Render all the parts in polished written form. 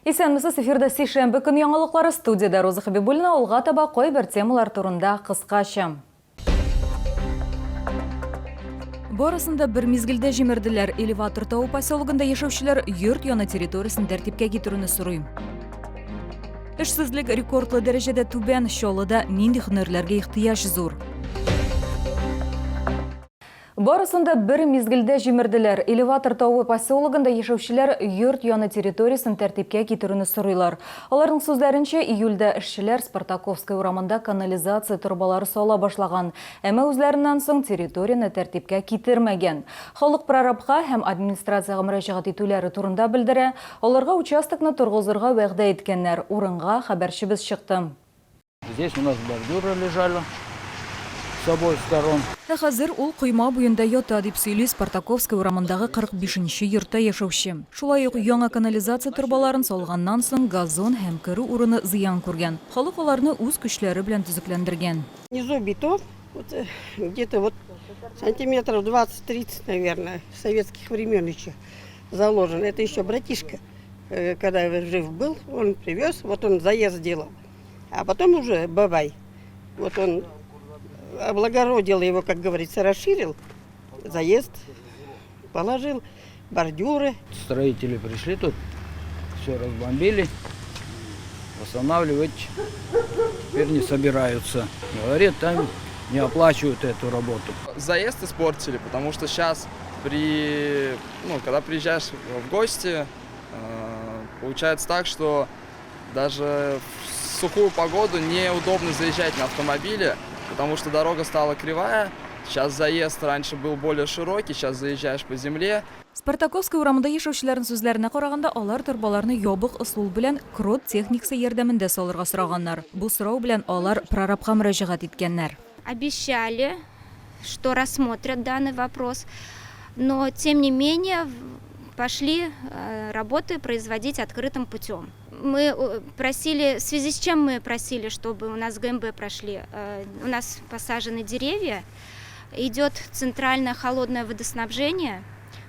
Исәнмесез, эфирда сишәмбе көн яңалыклары студиядә Роза Хәбибуллина алга таба кайбер темалар турында кыскача. Барысын да бер мизгелдә җимерделәр. Элеватор тавы поселогында яшәүчеләр йорт яны территориясен тәртипкә китерүне сорый. Эшсезлек рекордлы дәрәҗәдә түбән, Чаллыда нинди һөнәрләргә ихтыяҗ зур? Барысын да бер мизгелдә җимерделәр. Элеватор тавы поселогында яшәүчеләр йорт яны территориясен тәртипкә китерүне сорыйлар. Аларның сүзләренчә, июльдә эшчеләр Спартаковская урамында канализация торбалары сала башлаган, әмма үзләреннән соң территорияне тәртипкә китермәгән. Халык прорабка һәм администрациягә мөрәҗәгать итүләре турында белдерә. Аларга участокны торгызырга вәгъдә иткәннәр. Урынга хәбәрчебез чыкты. Здесь у нас бордюры лежали с обоих сторон. Ә хәзер ул койма буенда ята, дип сөйли Спартаковская урамындагы 45 нче йортта яшәүче. Шулай ук яңа канализация торбаларын салганнан соң газон һәм керү урыны зыян күргән. Халык аларны үз көчләре белән төзекләндергән. Внизу бетон, вот где-то вот сантиметров 20-30, наверное, советских времен еще заложен. Это еще братишка, когда жив был, он привез, вот он заезд сделал. А потом уже бабай, вот он облагородил его, как говорится, расширил, заезд положил, бордюры. Строители пришли тут, все разбомбили, восстанавливать теперь не собираются. Говорят, там не оплачивают эту работу. Заезд испортили, потому что сейчас при, ну, когда приезжаешь в гости, получается так, что даже в сухую погоду неудобно заезжать на автомобиле, потому что дорога стала кривая. Сейчас заезд раньше был более широкий, сейчас заезжаешь по земле. Спартаковская урамында яшәүчеләрнең сүзләренә караганда, алар торбаларны ябык ысул белән Крот техникасы ярдәмендә салырга сораганнар. Бу сорау белән алар прорабка мөрәҗәгать иткәннәр. Обещали, что рассмотрят данный вопрос, но тем не менее пошли работы производить открытым путем. Мы просили, в связи с чем мы просили, чтобы у нас ГМБ прошли, у нас посажены деревья, идет центральное холодное водоснабжение,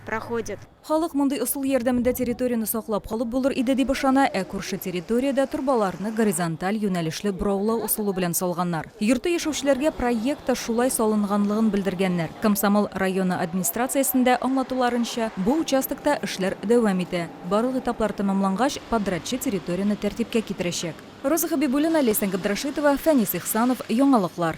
проходит. Халык мондый ысул ярдәмендә территорияне саклап калып булыр иде дип ышана, ә күрше территориядә торбаларны горизонталь юнәлешле бораулау ысулы белән салганнар. Йортта яшәүчеләргә проектта шулай салынганлыгын белдергәннәр. Комсомол районы администрациясендә аңлатуларынча, бу участокта эшләр дәвам итә. Барлык этаплар тәмамлангач, подрядчы территорияне тәртипкә китерәчәк. Роза Хәбибуллина, Ләйсән Габдрәшитова, Фәнис Ихсанов, Яңалыклар.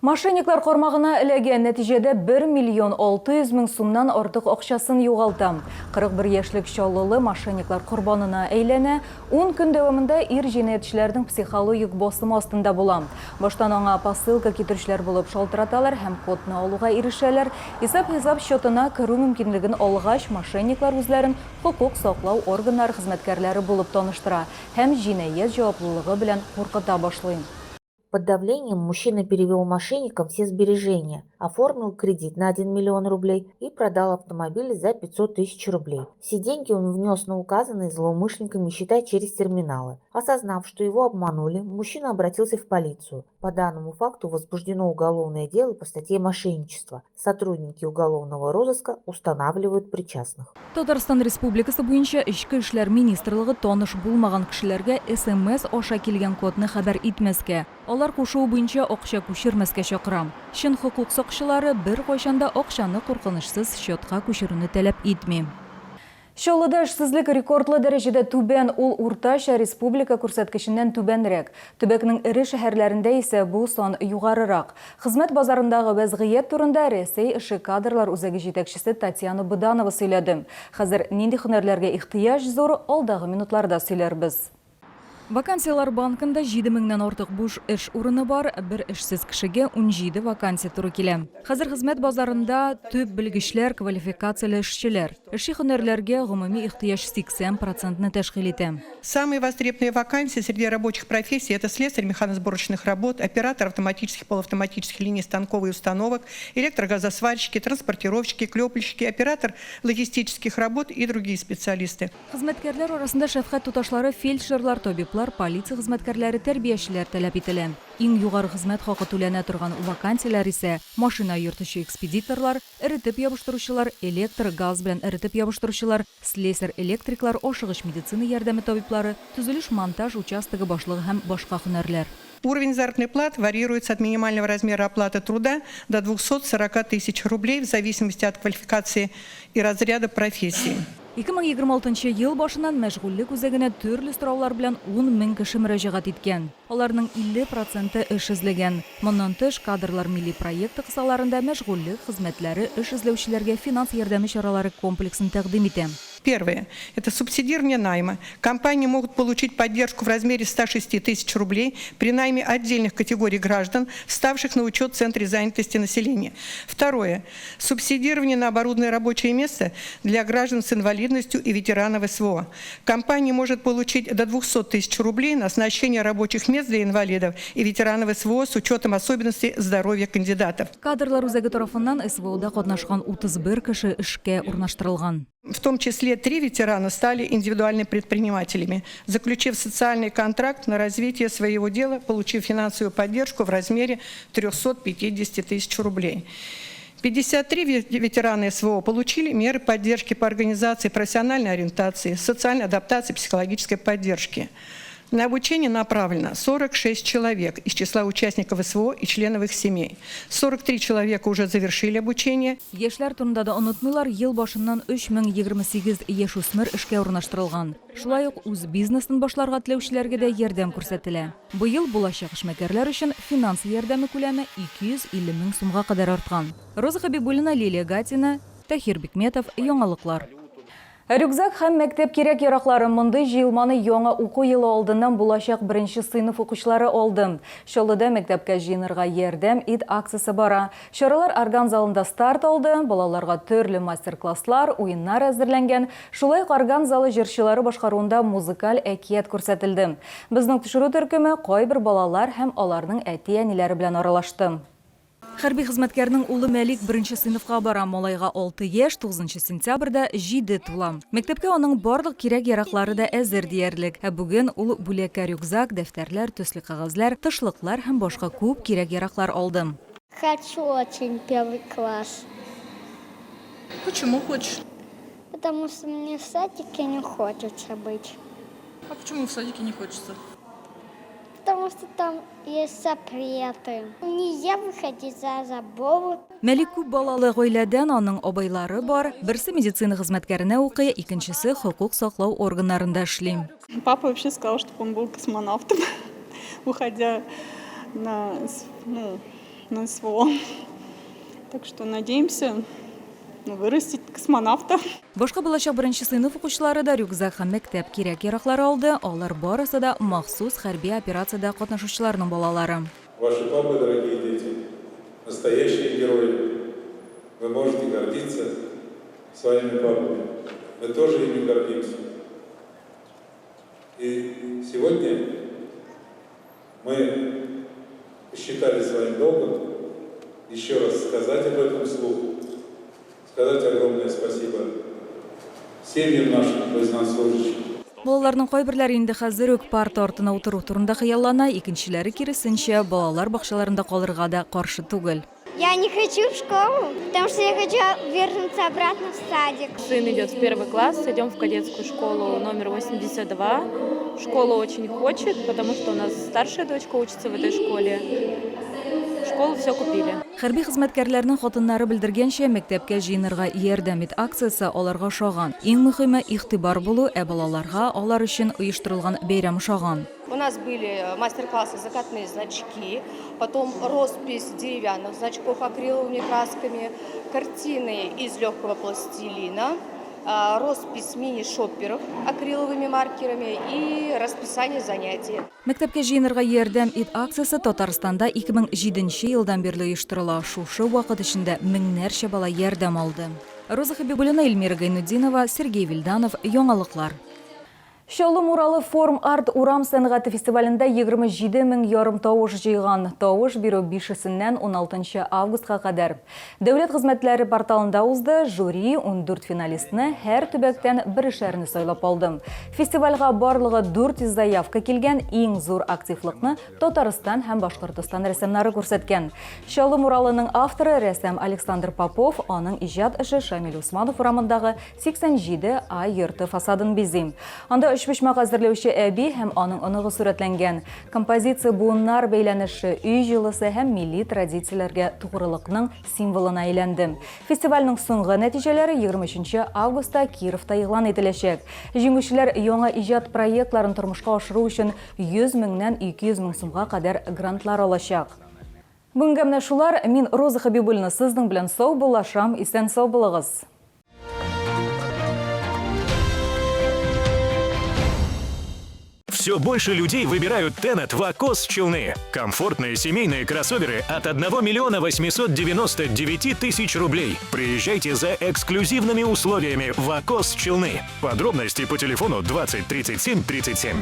Мошенниклар кармагына эләгә, нәтиҗәдә 1 миллион 600 мең сумнан артык акчасын югалта. 41 яшьлек чаллылы мошенниклар корбанына әйләнә. Ун көн дәвамында ир җинаятьчеләрнең психологик басымы астында була. Баштан аңа посылка китерүчеләр булып шалтыраталар һәм кодны алуга ирешәләр. Исәп-хисап счетына керү мөмкинлеген алгач, мошенниклар үзләрен хокук саклау органнары хезмәткәрләре булып таныштыра һәм җинаять җаваплылыгы белән куркыта башлый. Под давлением мужчина перевел мошенникам все сбережения, оформил кредит на 1 миллион рублей и продал автомобиль за 500 тысяч рублей. Все деньги он внес на указанные злоумышленниками счета через терминалы. Осознав, что его обманули, мужчина обратился в полицию. По данному факту возбуждено уголовное дело по статье «Мошенничество». Сотрудники уголовного розыска устанавливают причастных. Татарстан Республикасы буенча Эчке эшләр министрлыгы таныш булмаган кешеләргә смс аша килгән кодны хәбәр итмәскә, алар кушуы буенча акча күчермәскә чакыра. Чын хокук сакчылары беркайчан да акчаны куркынычсыз счетка күчерүне таләп итми. Чаллыда эшсезлек рекордлы дәрәҗәдә түбән, ул уртача республика күрсәткеченнән түбәнрәк. Төбәкнең эре шәһәрләрендә исә бу сан югарырак. Хезмәт базарындагы вәзгыять турында Рәсәй эше кадрлар үзәге җитәкчесе Татьяна Быданова сөйләде. Хәзер нинди һөнәрләргә ихтыяҗ зур, алдагы минутларда сөйләрбез. Вакансияләр банкында 7 меңнән артык буш эш урыны бар, бер эшсез кешегә 17 вакансия туры килә. Хәзер хезмәт базарында төп белгечләр, квалификацияле эшчеләр. Эшче һөнәрләргә гомуми ихтыяҗ 80 процентны тәшкил итә. Самые востребованные вакансии среди рабочих профессий, это слесарь механосборочных работ, оператор автоматических, полуавтоматических линий станков и установок, электрогазосварщики, транспортировщики, клепальщики, оператор логистических работ и другие специалисты. Хезмәткәрләр арасында шәфкать туташлары, фельдшерлар, табиблар, полиция хезмәткәрләре, тәрбиячеләр таләп ителә. Иң югары хезмәт хакы түләнә торган вакансияләр исә машина йөртүче экспедиторлар, эретеп ябыштыручылар, электр, газ белән эретеп ябыштыручылар, слесарь-электриклар, ашыгыч медицина ярдәме табиблары, төзелеш-монтаж участогы башлыгы һәм башка һөнәрләр. Уровень заработной платы варьируется от минимального размера оплаты труда до 240 тысяч рублей в зависимости от квалификации и разряда профессии. 2026 ел башыннан мәшгульлек үзәгенә төрле сораулар белән 10 мең кеше мөрәҗәгать иткән. Аларның 50 проценты эш эзләгән. Моннан тыш, Кадрлар милли проекты кысаларында мәшгульлек хезмәтләре эш эзләүчеләргә финанс ярдәме чаралары комплексын тәкъдим итә. Первое. Это субсидирование найма. Компании могут получить поддержку в размере 106 тысяч рублей при найме отдельных категорий граждан, вставших на учет в Центре занятости населения. Второе. Субсидирование на оборудованное рабочее место для граждан с инвалидностью и ветеранов СВО. Компания может получить до 200 тысяч рублей на оснащение рабочих мест для инвалидов и ветеранов СВО с учетом особенностей здоровья кандидатов. Кадрлар үзәге тарафыннан СВОда катнашкан 31 кеше эшкә урнаштырылган. В том числе три ветерана стали индивидуальными предпринимателями, заключив социальный контракт на развитие своего дела, получив финансовую поддержку в размере 350 тысяч рублей. 53 ветерана СВО получили меры поддержки по организации профессиональной ориентации, социальной адаптации, психологической поддержки. На обучение направлено 46 человек из числа участников СВО и членов их семей. 43 человека уже завершили обучение. Яшьләр турында да онытмыйлар, ел башыннан 3028 яшүсмер эшкә урнаштырылган. Шулай ук үз бизнесын башларга теләүчеләргә дә ярдәм күрсәтелә. Быел булачак эшмәкәрләр өчен финанс ярдәме күләме 250 мең сумга кадәр арткан. Роза Хәбибуллина, Лилия Гатина, Таһир Бикметов, Яңалыклар. Рюкзак һәм мәктәп кирәк-яраклары мондый җыелманы яңа уку елы алдыннан булачак беренче сыйныф укучылары алды. Чаллыда мәктәпкә җыенырга ярдәм ит акциясе бара. Чаралар орган залында старт алды, балаларга төрле мастер-класслар, уеннар әзерләнгән. Шулай ук орган залы җырчылары башкаруында музыкаль әкият күрсәтелде. Безнең төшерү төркеме кайбер балалар һәм аларның әти-әниләре белән аралашты. Хәрби хезмәткәрнең улы Мәлик беренче сыйныфка бара. Малайга алты яшь, тугызынчы сентябрьдә җиде тула. Мәктәпкә аның барлык кирәк-яраклары да әзер диярлек. Ә бүген ул бүләккә рюкзак, дәфтәрләр, төсле кәгазьләр, тышлыклар һәм башка күп кирәк-яраклар алды. Хочу очень первый класс. Почему хочешь? Потому что мне в садике не хочется быть. А почему в садике не хочется? Потому что там есть запреты. Нельзя выходить за забор. Мәлик күп балалы гаиләдән, аның абыйлары бар. Берсе медицина хезмәткәренә укый, икенчесе хокук саклау органнарында эшли. Папа вообще сказал, чтобы он был космонавтом, уходя на, ну, на СВО. Так что надеемся ну, вырастить космонавта. Башка булачак беренче сыйныф укучылары да рюкзак һәм мәктәп кирәк-яраклары алды. Алар барысы да махсус хәрби операциядә катнашучыларның балалары. Ваши папы, дорогие дети, настоящие герои. Вы можете гордиться своими папами. Мы тоже ими гордимся. И сегодня мы посчитали своим долгом еще раз сказать об этом вслух, сказать огромное спасибо семьям наших военнослужащих. Балаларның кайберләре инде хәзер үк парта артына утыру турында хыяллана, икенчеләре, киресенчә, балалар бакчаларында калырга да каршы түгел. Я не хочу в школу, потому что я хочу вернуться обратно в садик. Сын идет в первый класс, идем в кадетскую школу номер 82. В школу очень хочет, потому что у нас старшая дочка учится в этой школе. В школу все купили. Хәрби хезмәткәрләрнең хатыннары белдергәнчә, мәктәпкә җыенырга ярдәм ит акциясе аларга ошаган. Иң мөхиме, игътибар булу, ә балаларга алар өчен оештырылган бәйрәм ошаган. У нас были мастер-классы закатные значки, потом роспись деревянных значков акриловыми красками, картины из легкого пластилина, роспись мини-шопперов акриловыми маркерами и расписание занятий. Мәктәпкә җыенырга ярдәм ит акциясе Татарстанда 2007 елдан бирле оештырыла. Шушы вакыт эчендә меңнәрчә бала ярдәм алды. Роза Хәбибуллина, Эльмира Гайнутдинова, Сергей Вильданов, Яңалыклар. Чаллы муралы Форм-арт урам сәнгате фестивалендә 27 мең ярым тавыш җыйган. Тавыш бирү бишесеннән уналтынчы августка кадәр. Дәүләт хезмәтләре порталында узды. Жюри 14 финалистны һәр төбәктән берешәрне сайлап алды. Фестивальгә барлыгы 400 заявка килгән, иң зур активлыкны Татарстан һәм Башкортостан рәссамнары күрсәткән. Чаллы муралының авторы рәссам Александр Попов, аның иҗат эше Шамил Усманов урамындагы 87 А йорты фасадын бизи. Анда өчпочмак әзерләүче әби һәм аның оныгы сурәтләнгән. Композиция буыннар бәйләнеше, өй җылысы һәм милли традицияләргә тугрылыкның символына әйләнде. Фестивальнең соңгы нәтиҗәләре 23 нче августта Кировта игълан ителәчәк. Җиңүчеләр яңа иҗат проектларын тормышка ашыру өчен 100 меңнән 200 мең сумга кадәр грантлар алачак. Бүгенгә менә шулар. Мин Роза Хәбибуллина сезнең белән саубуллашам. Исән-сау булыгыз! Все больше людей выбирают Тенет Вакос Челны. Комфортные семейные кроссоверы от 1 миллиона 899 тысяч рублей. Приезжайте за эксклюзивными условиями Вакос Челны. Подробности по телефону 20 37 37.